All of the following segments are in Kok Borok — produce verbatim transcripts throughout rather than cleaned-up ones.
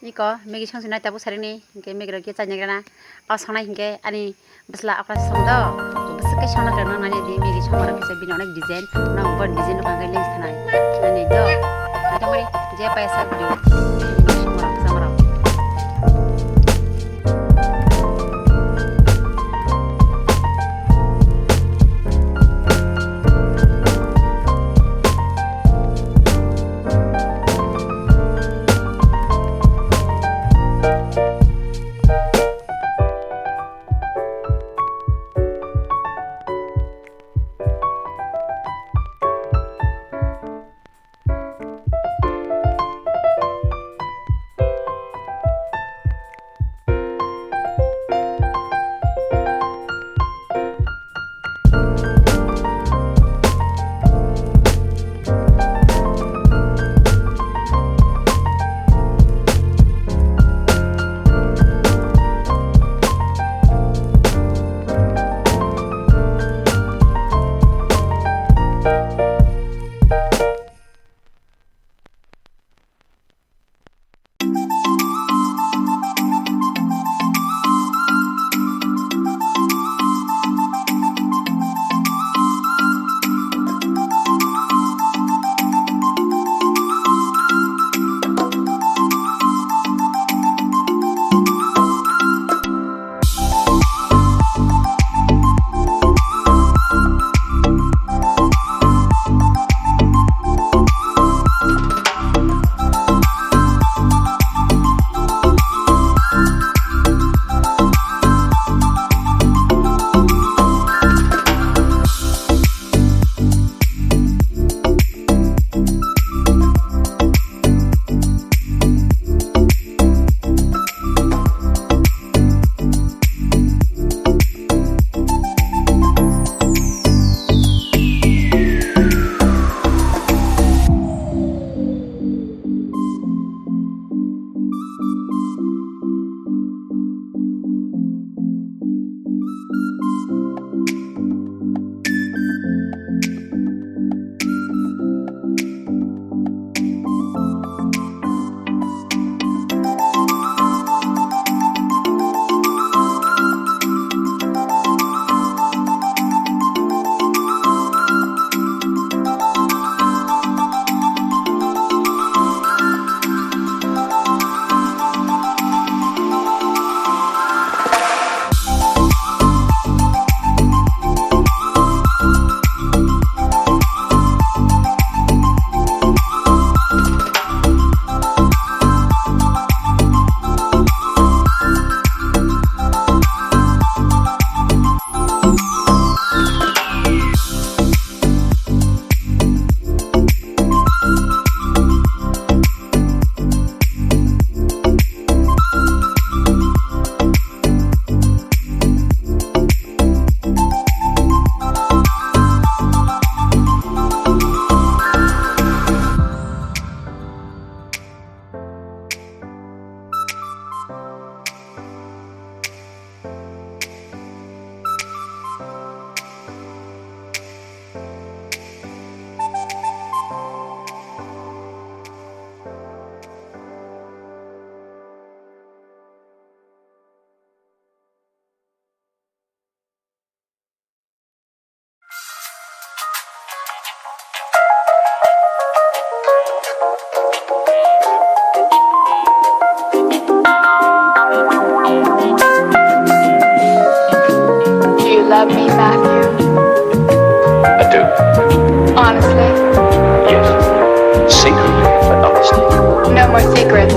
Iko Maggie song sinai tabuk sarini, hinkhe Maggie rok khe chainai grana. O songnai hinkhe ani bwsla okra song do. Bwswk khe songna kwrwngno nani di Maggie songma rok kisa bini onek design. No bo design rok ang khe lens thanai. Nani do. Ato mari je paisa video. Maggie songma rok, songma rok. Do you love me, Matthew? I do. Honestly? Yes. Secretly, but honestly. No more secrets.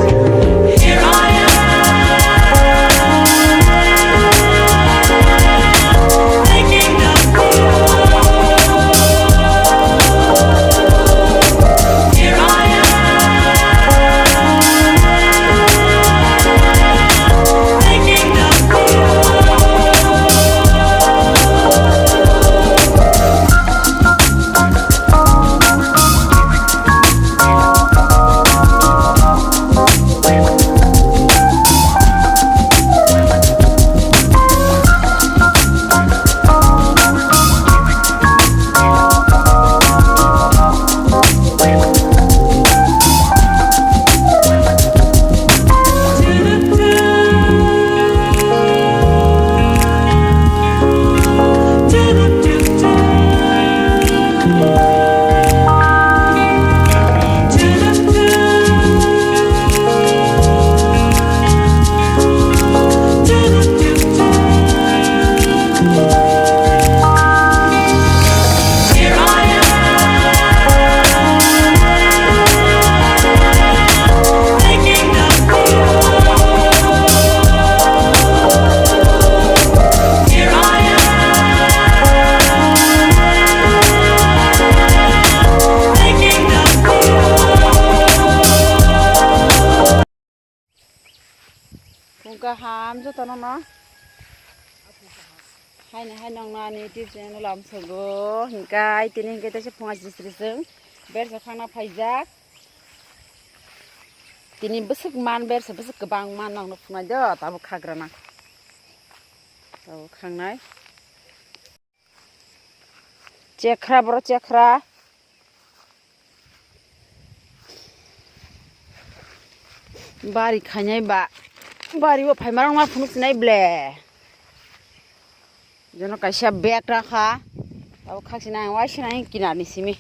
Kaham jotono no. Haino hai nongno ani YouTube channel o lamsogo. Hinkhe ai tini hinkhe teisa phunga sri sri chwng bersa khangna phaijak. Tini bwswk man bersa bwswk kwbang man nongno phunai do tabuk khagrana. Tabuk khangnai. Chekra boro chekra. Bari khainai ba. Bari o phaimarok ma phunuk sinai ble. Jono kaisa bag rakha. Abo khak sinai ang waisa nai kinar ni simi.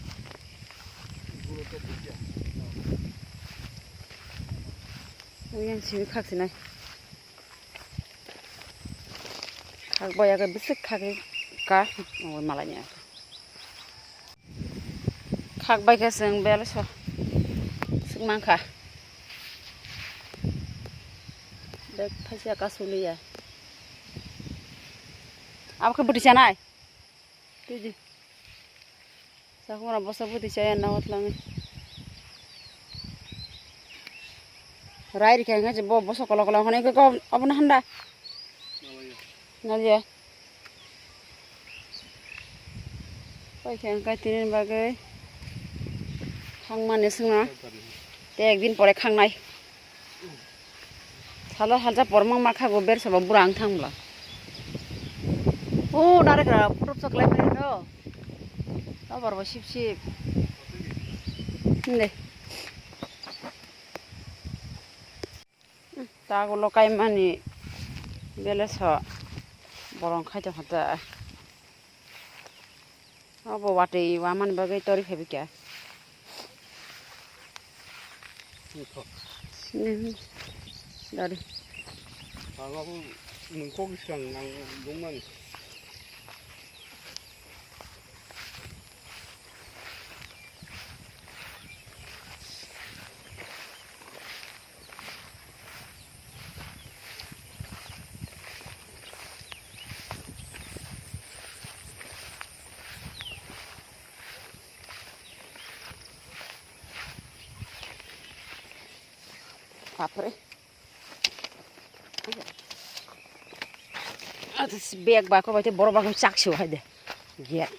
Yang simi khak sinai. Khak bai ya bisi khak ka. Oi malai ni. Khak bai khe chwng bel so swk mankha. Bek phaisa kasu liya. Abo khe bwtwi chanai. Twi di. Sakhumra bosa bwtwi chaya na hot langi. Rai rikha hwnga je bo bosa kola kola hwnwi khe ko obo na handa. Naliya. Pai khe ang kai tini bagwi khangmani swngna. Te ekdin pore khangnai. Salo salsa pormang ma khago bersa bo bura ang thang bla. O narikra phurup sa klai phai no. Tobar bo sip sip. Hinde. Tagulo kaimani bele so borong khai tongkha ta. Obo watwi wamani bagwi tori phaibi kha. Dari. Ang abo nwng kok swkang ang dongmani. Bapre. Ata si bag ba ko bai te borok ba ko chak siu hai de. Get.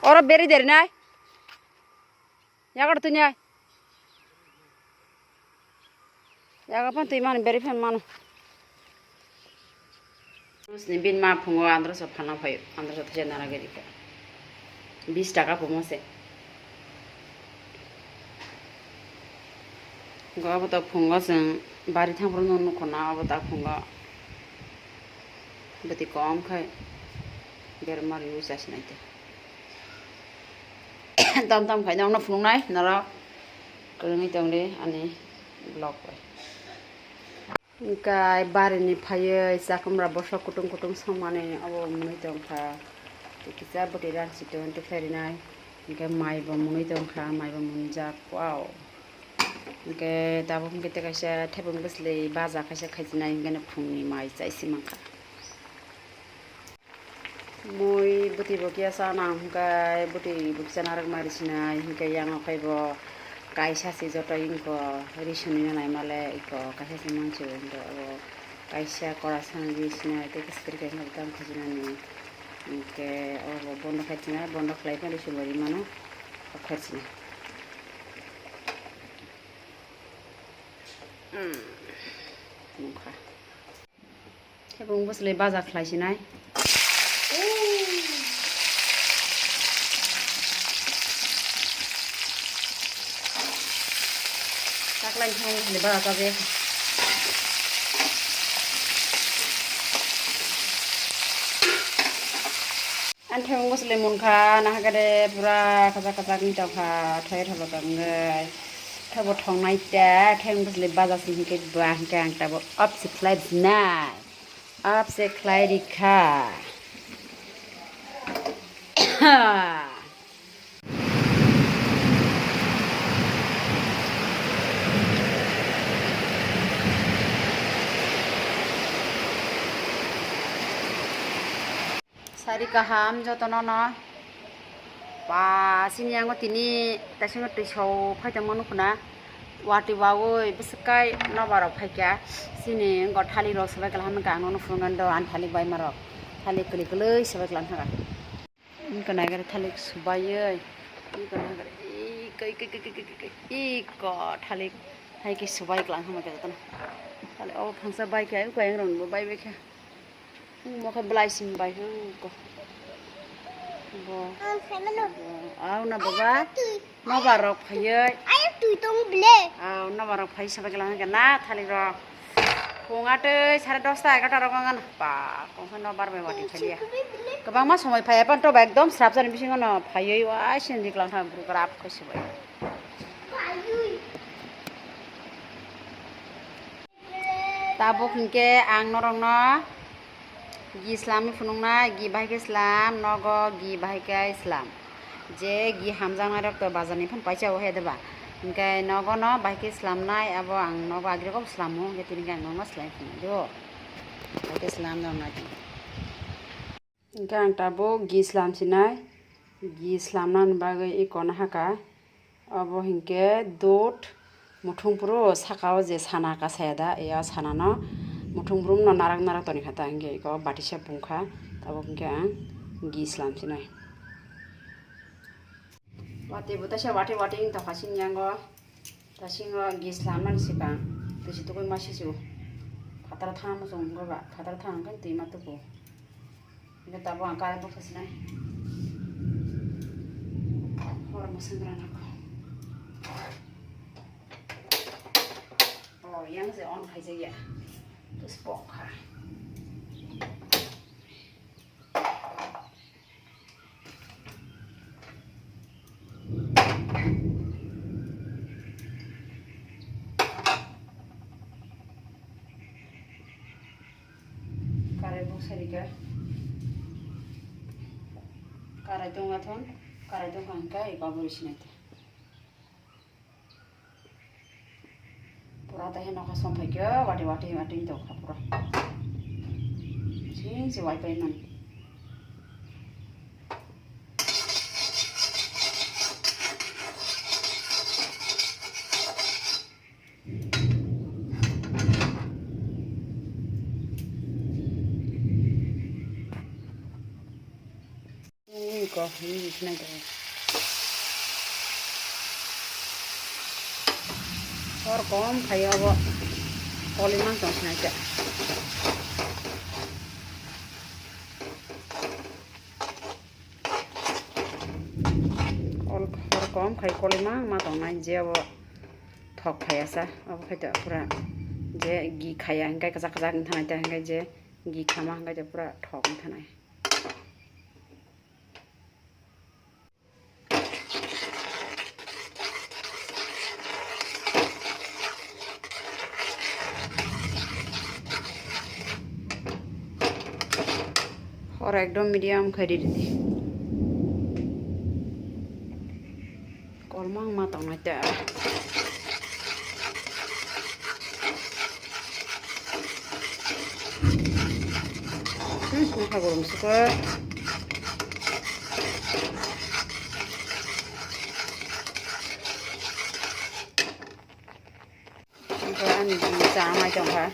Oro beri deri nai. Yagar tunyai. Yaga phan twi mano, beri phan mano. Sini bin ma phungo andro so phalna phaio, andro so thajak nara gari kha. Bis taka pumo se. Go abo to phungo chwng bari thang phuru nukho na abo ta phungo. Bwtwi kom khai berma riui chasi nai te. Tam tam khai nokno phunuknai norok kwrwngwi tongdi ani vlog bai. Hwnkhe barini phaiwi chakwmra bwswk kutung kutung songmani obo mwnwi tongkha. Tei kisa bwtwi ransi tong tei phairinai. Hwnkhe maibo mwnwi tongkha, maibo mwnjak, wow. Hwnkhe tabuk hwnkhe tei kaisa thaiphung bwsli baja kaisa khaijinai, hwnkhe phungni mai chaisi mankha. Mui bwtwi bo kiya chana hwnkhe bwtwi bo kiya narwkma risinai hwnkhe yang o khai bo kaisa se joto wngkho risuni nanai male iko kaisa se mansu hwnkhe obo kaisa kora sani risinai tei kisa kwrwi khe hwnkhe bwtang khajinani hwnkhe obo bondo khai sinai bondo khlai phano risubari mano kok khai sinai. Nungkha. Khe bo wngbo se le baja khlai sinai. Taklai thang le baja chabe. Ani thai wngbo se le munkha, nahagade pura kachak kachak wng tongkha, thai tholo tongwi. Thaibo thongnai ta, thai wngbo se le baja se hinkhe ba hinkhe ang tabo up se khlai sinai. Up se khlai rikha. Sari kaham jotono no. Ba, sini yango tini taisongo twi so phai tongma nukuna. Wati wawi bwswk kai nobar rok phaikha. Sini wngkha thalik rok sabai kla hwnwi kha, ang nono phunuknani do, ani thalik bai ma rok. Thalik kwlwi kwlwi sabai kla wngkha. Wngkha nai khe thalik subaiwi. Wngkha nai khe iko, iko, iko, iko, iko, iko, iko thalik hai khe subai kla wngkha jotono. Thalik o phangsa bai khe, kwrwng rok bo bai bai kha. Omo khe belai simi bai hwnkhe. Bo. Ang phaimano. Bo. Aw na baba. Ayang twi. Nobar rok phaiwi. Ayang twi tong ble. Aw nobar rok phai sabai kla hwnkhe na thalik rok. Phung atwi sare dosta egarota rok wngkha na. Ba, kongkha nobar bai wati phaiya. Kwbangma somoi phaiya pan to ba ekdom srapjani bisingo no phaiwi wai sindi kla wngkha bwrwi kwrap khe subai. Tabuk hinkhe ang norokno gi slamwi phunuknai, gi bahai khe slam, nogo gi bahai khe slam. Je gi hamjaknairok to bazarni phano paisa o he deba. Hinkhe nogono bahai khe slamnai, abo ang nogo agirok slamo, hinkhe tini khe ang nokno slai phunuknai do. Bahai khe slam noknai. Hinkhe ang tabuk gi slam sinai, gi slamnani bagwi iko no haka. Obo hinkhe dot muthungphuru saka o je sana kasaya da, e o sana no muthungphuru no narak narak toni kha ta, hinkhe iko batisa bung kha, tabuk hinkhe ang gi slam sinai. Wati bo taisa wati wati wng tongkha sini yango. Tasingo gi slamnani swkang twisi tugui ma sisio. Phataro thang muchung wngkha ba, phataro thang khe twi ma tuku. Hingkhe tabuk ang current box sinai. Hor mwswng rana kho. Oh, yang se on khaijak ya. Tus pok kha. Karai buk sarika. Karai tongma thon, karai tongkha hwnkhe eba bwrwi sinai. Pura tei nokha song phaikhe wati wati wati tongkha pura. Sing se waipai mani. Ui, ko, ui, sinai tongo. Hor kom khai obo. Kolimang tong sinai khe. Hor kom khai kolimang ma tongnai je obo thok phaiya sa. Obo khai to pura je gi khaiya hingkai kwchak kwchak wng thanai ta hingkai je gi khama hingkai to pura thok wng thanai. Hor ekdom medium khai ridi. Kolmang ma tongnai ta. Hmm, nokha gurung suka. Omo ani bini cha mai tongkha.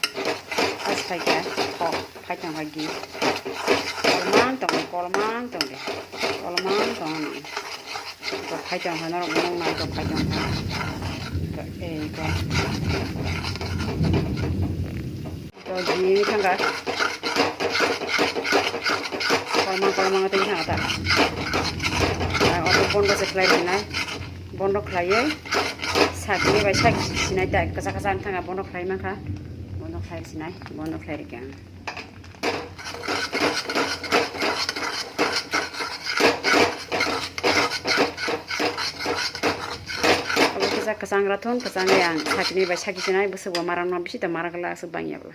As phaikha kok phai tongkha gi. Kolmang tong, kolmang tong de. Kolmang tong ani. Kok phai tongkha norok nong nai kok phai tongkha. Kok ei kok. To jini thangkha. Kolmang kolmang tei thangkha ta. Ang oto bondo se khlai rinai. Bondo khlaiwi sakni bai sak sinai ta kwchak kwchak thangkha bondo khlai mankha. Bondo khlai sinai, bondo khlai rikha ang. Obo kisa kwchang rathon, kwchangwi ang sakni bai saki sinai, bwswk bo marang no bisi ta marang la aswk bangya bwla.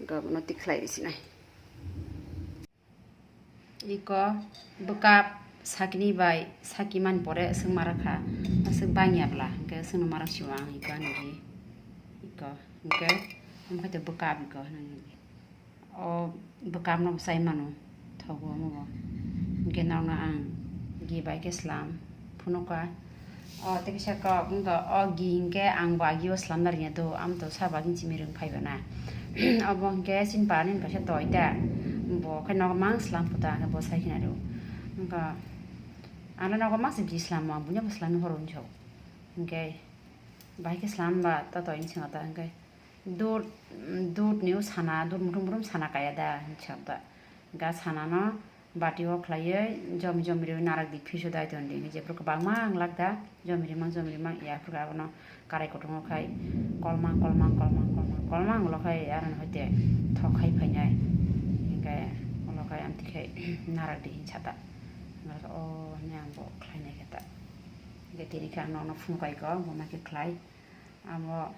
Gabno tikhlai sinai. Iko bwkap sakini bai saki man pore aswk marakha, aswk bangya bla, hwnkhe aswkno marak sio ang iko ani ri. Iko hwnkhe omo khe to bwkap iko hwnwi. O bwkapno bwsai mano thogo omo bo. Hwnkhe norokno ang gi bai khe slam phunukha. O tei kisa kok wngkha o gi hwnkhe ang bo agio slamna rwngya do, ang to sabo agini simi rwng phaiba na. Obo hwnkhe chini parani kaisa toi ta, bo khe nogo mang slam phuta hwnkhe bo sai khna rw. Wngkha ano nogo masa gi slam, ang buino bo slamwi horo hinwi sao. Hwnkhe bahai khe slam ba ta toi hinwi swngo ta hwnkhe dud, dud ni o sana, dud muthung muthung sana kaya da hinwi sao ta. Hwnkhe sana no bati o khlaiwi jomi jomi rwi narak di phiso dai ton di. Jephru kwbangma ang lak da, jomi rimang, jomi rimang, ya phru abono karai kutung o khai kolmang, kolmang, kolmang, kolmang, kolmang ulo khai aro no hoite thok khai phainai. Hwnkhe ulo khai amtwi khai narak di hinwi sa ta. Narak o hwnwi ang bo khlai nai khe ta. Hwnkhe tini khe ang nono phunuk kai kho, bo ma khe khlai. Abo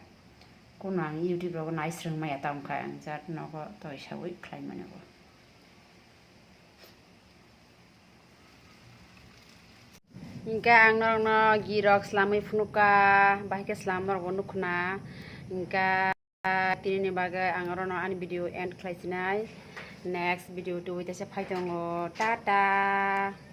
kuno ang YouTube rogo nai swrwng maya, tamo khe ang jat nogo toi sawi khlai mani bo. Hingke ang norokno gi rok slamwi phunukha, bahai khe slam norokbo nukhuna. Hingke tini ni bagwi ang orono ani video end khlai sinai. Next video tubui teisa phai tongo. Tata.